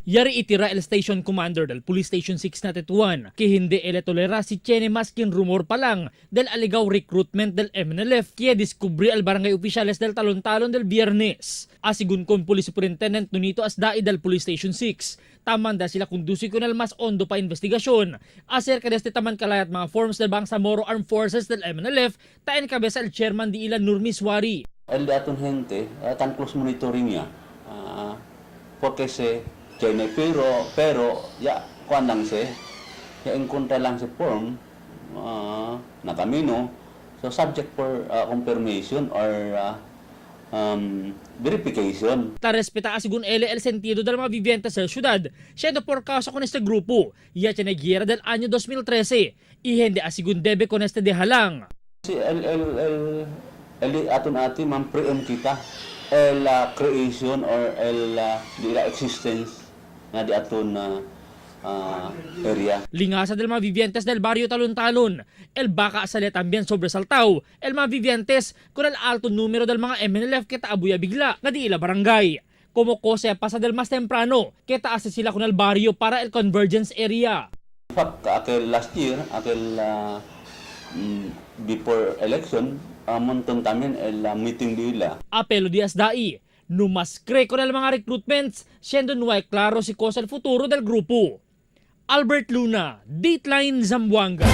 Yari itira el station commander del Police Station 6 na Tetuan, ki hindi ele tolera si tiene maskin rumor pa lang del aligaw recruitment del MNLF kaya diskubri al barangay opisyales del talon-talon del Biyernes. Asigun con Police Superintendent Nunito Asdai del Police Station 6, tamanda sila kundusi con el mas ondo pa investigasyon acerca de este taman kalayat mga forms del Bangsamoro Armed Forces del MNLF ta en cabeza el chairman di ila Nurmi Suari. El de aton gente, tan close monitoring niya. Porque se tiene pero ya kuan lang se ya encontra lang si form na camino, so subject for confirmation or verification. Ta respeta asigun ele el sentido del mga vivientes sa syudad, siendo por causa con este grupo, ya tiene guerra del año 2013, y hindi asigun debe con este dehalang. Si el aton ati man preempt kita el creation or el di la existence na di aton na area. Lingasa del mga vivientes del barrio Talon-Talon, el baka sale también sobresaltao, el mga vivientes con el alto número del mga MNLF que taabuya bigla na di ila barangay. Como cosa pasa del mas temprano, que taas sila con el barrio para el convergence area. In fact, aquel last year, aquel before election, monton tamin el meeting nila. Apelo Diaz Dai, numas cree con el mga recruitments, siendo no hay claro si cosa el futuro del grupo. Albert Luna, Dateline Zamboanga.